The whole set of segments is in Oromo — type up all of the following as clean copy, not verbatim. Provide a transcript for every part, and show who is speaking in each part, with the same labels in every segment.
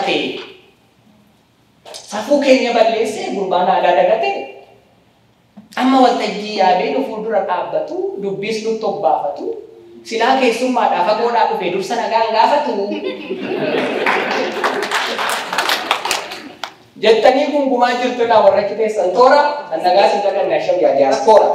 Speaker 1: tuffatee safuu keenya balleessee gurbaan aadaa dagatee amma waltajjii yaabee nu fuuldura dhaabbatu dubbiis nutti obbaafatu silaa keessummaadhaa fagoodhaa dhufee dursa nagaan gaafatu jettanii gungumaa jirtu laa warra achi teessan toora kan nagaa sin daganne asham yaa diyaaspoora.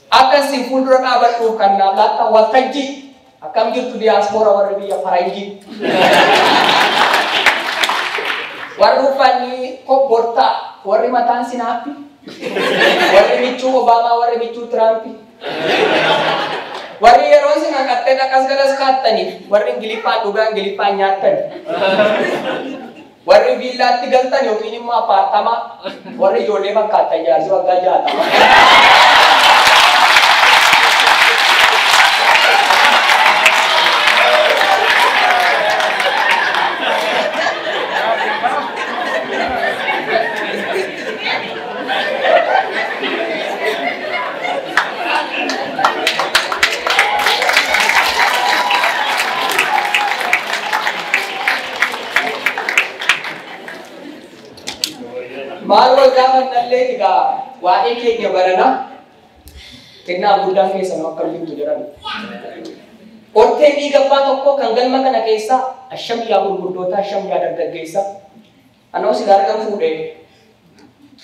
Speaker 1: Akka isin fuuldura dhaabadhuuf kan naaf laattan waltajjii akkam jirtu diyaaspoora warri biyya faranjii. Warri uffanni kobbortaa warri mataan sinaappi warri michuu Obaamaa warri michuu Tiraampi warri yeroo isin haqattee dhaqas galas kaattanii warri Ingiliffaan dhugaa Ingiliffaan nyaattani warri viillaatti galtan yookiin immoo apaartamaa warri ijoollee fakkaattan jaarsi waggaa 60. Maal wal gaafannallee egaa waa'ee keenya barana xinnaa guddaan keessan akka jirtu jedhan. Ortee dhiiga abbaa tokkoo kan galma kana keessaa asham yaa gurguddoota asham yaa dargaggeessa. Anoo si gargar fuudhee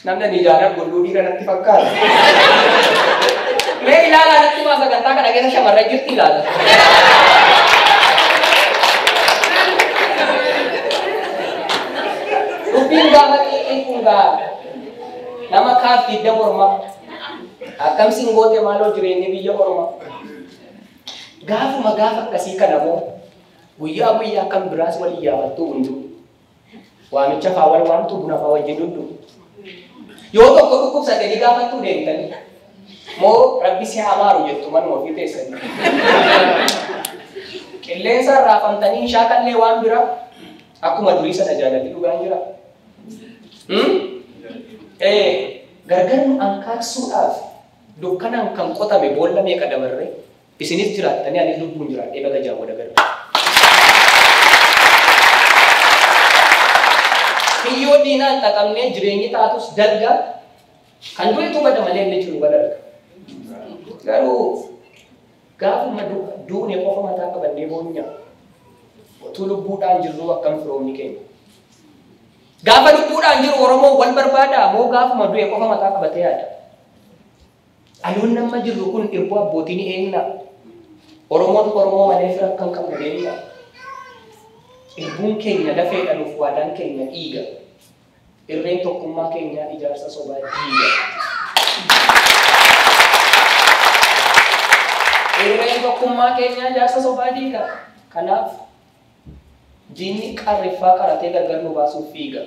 Speaker 1: namni ani ijaaran gulluu dhiira natti fakkaata. Mee ilaalaa natti maa sagantaa kana keessa shamarran jirti ilaala. Dubbiin gaafa xiiqiin kun gaa nama kaaf didda morma akkam sin goote maaloo jireenyi biyya orma gaafuma gaafa akkasii kana moo guyyaa guyyaa kan biraas wal iyyaafattuu hunduu waamicha faa wal waamtu buna faa wajjin duddu yoo tokko dhukkubsate ni gaafattuu deemtanii moo rabbi si haa maaru jettu manuma ofii teessanii qilleensa raafamtanii shaakallee waan bira akkuma durii sana jaalalli dhugaan jira. Gargar nu ankaaksuudhaaf dukkanaan kan qotame boolla meeqa dabarre isinis jiraattanii anis lubbuun jiraadhee baga jaawwa dagarre. Kiyyoo diinaan xaxamnee jireenyi taatus dalga kan du'etu bada malee inni jiru badarga. Garuu gaafuma duune qofa mataa qabannee boonya utuu lubbuudhaan jirru akkam firoomni keenya. Gaafa lubbuudhaan jiru Oromoo wal barbaada moo gaafuma du'e qofa mataa qabatee yaada. Dhaloonni amma jirru kun irboo abbootii ni eegna. Oromoon Oromoo malee fira akka hin qabne beekna. Irbuun keenya lafee dhaluuf waadaan keenya dhiiga. Irreen tokkummaa keenyaa ijaarsa sobaa diiga. Irreen tokkummaa keenyaa ijaarsa sobaa diiga. Kanaaf diinni qarriffaa qaratee gargar nu baasuuf fiiga.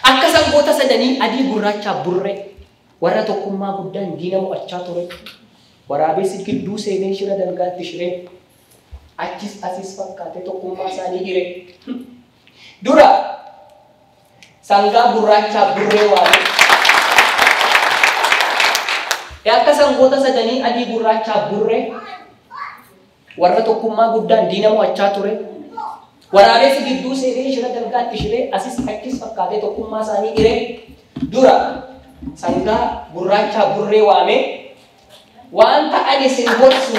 Speaker 1: Akka sangoota sadanii adii gurraachaa burre warra tokkummaa guddaan diina mo'achaa ture. Waraabessi gidduu seenee shira dalgaatti shiree achis asis fakkaatee tokkummaa isaanii hire. Dura sangaa gurraachaa burree waame. Akka sangoota sadanii adii gurraachaa burre warra tokkummaa guddaan diina mo'achaa ture. Waraabessi gidduu seenee shira dalgaatti shiree asis achis fakkaatee tokkummaa isaanii hire. Dura sangaa gurraachaa burree waame wanta ani sin gorsu.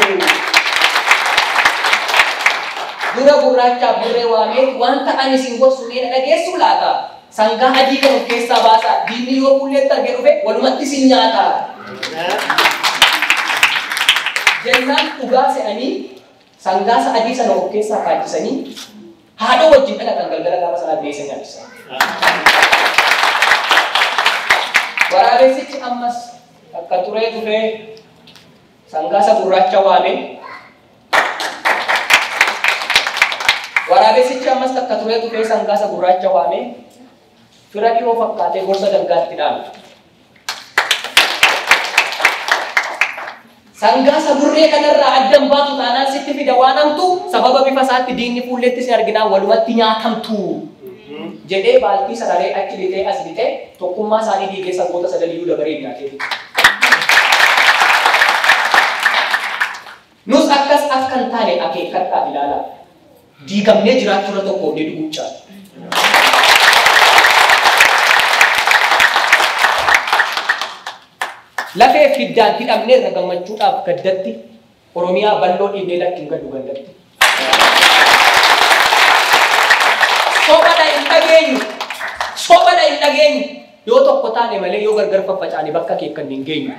Speaker 1: Dura gurraachaa burree waame wanta ani sin gorsu mee na dhageessuu laata? Sangaa adii kan of keessaa baasa diinni yoo fuulleetti arge dhufe walumatti sin nyaata. Jennaan dhugaa se'anii sangaa isa adii sana of keessaa kaachisanii haadha wajjin dhalatan galgala gaafa sanaa bineensa nyaachisan. Waraabessichi ammas akka turee dhufee sangaa isa gurraacha waame. Waraabessichi ammas akka turee dhufee sangaa isa gurraacha waame fira dhiyoo fakkaatee gorsa dalgaatti dhaame. Sangaa isa burree kanarraa addan baatu taanaan sitti fida waan hamtu sababa bifa isaatti diinni fuulletti sin arginaan walumatti nyaatamtu jedhee baaltii sararee achi lixee as lixee tokkummaa isaanii diigee sangoota sadaniyyuu dabaree nyaatee fixe. Nus akkas akka hin taane akeekkadhaa ilaalaa. Diigamnee jiraachuu irra tokkoomnee du'uu caala. Lafee fiddaan hidhamnee irra gammachuudhaaf gaddatti Oromiyaa bal'oo dhiibnee lakki hin gaddu gandatti. Sobadha hin dhageenyu. Sobadha hin dhageenyu. Yoo tokko taane malee yoo gargar faffacaane bakka keekkan hin geenyu.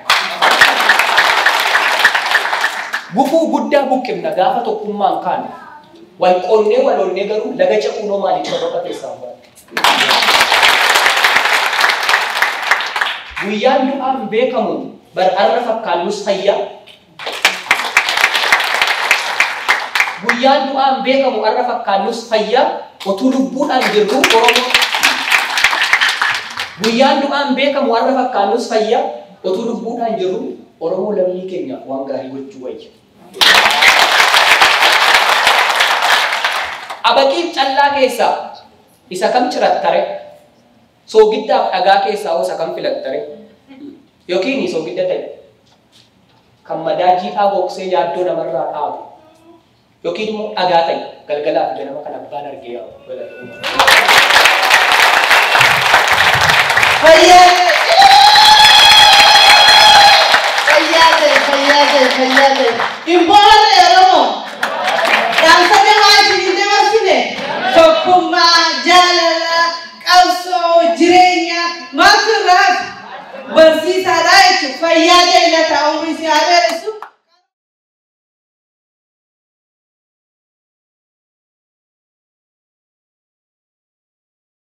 Speaker 1: Gufuu guddaa buqqifna gaafa tokkummaan kaane. Wal qoonnee wal onnee garuu laga ce'uunoo maaliif sababa keessaa baate. Guyyaan du'aan beekamu bar arra fakkaannus fayyaa. Guyyaan du'aan beekamu arra fakkaannus fayyaa otuu lubbuudhaan jirru Oromoo. Guyyaan du'aan beekamu arra fakkaannus fayyaa otuu lubbuudhaan jirru Oromoo lammii keenyaaf waan gaarii gochuu wayya. Abaqiif callaa keessaa isa kam cirattare? Soogiddaaf dhagaa keessaa hoo isa kam filattare? Yookiin soogidda ta'e kan madaa jiidhaa gogsee yaaddoo namarraa dhaabu yookiin immoo dhagaa ta'e galgalaaf ganama kan abbaan argee yaa'u galata uumamu.
Speaker 2: Fayyaa fayyaa ta'e fayyaa ta'e fayyaa ta'e. Hin boorre Oromoo. Dhaamsa jamaa isin dabarsine tokkummaa, jaalala, qabsoo, jireenya maaltu irraa hafe? Barsiisaadha jechuudha. Fayyaa ta'e laata umrii si haa dheeressu.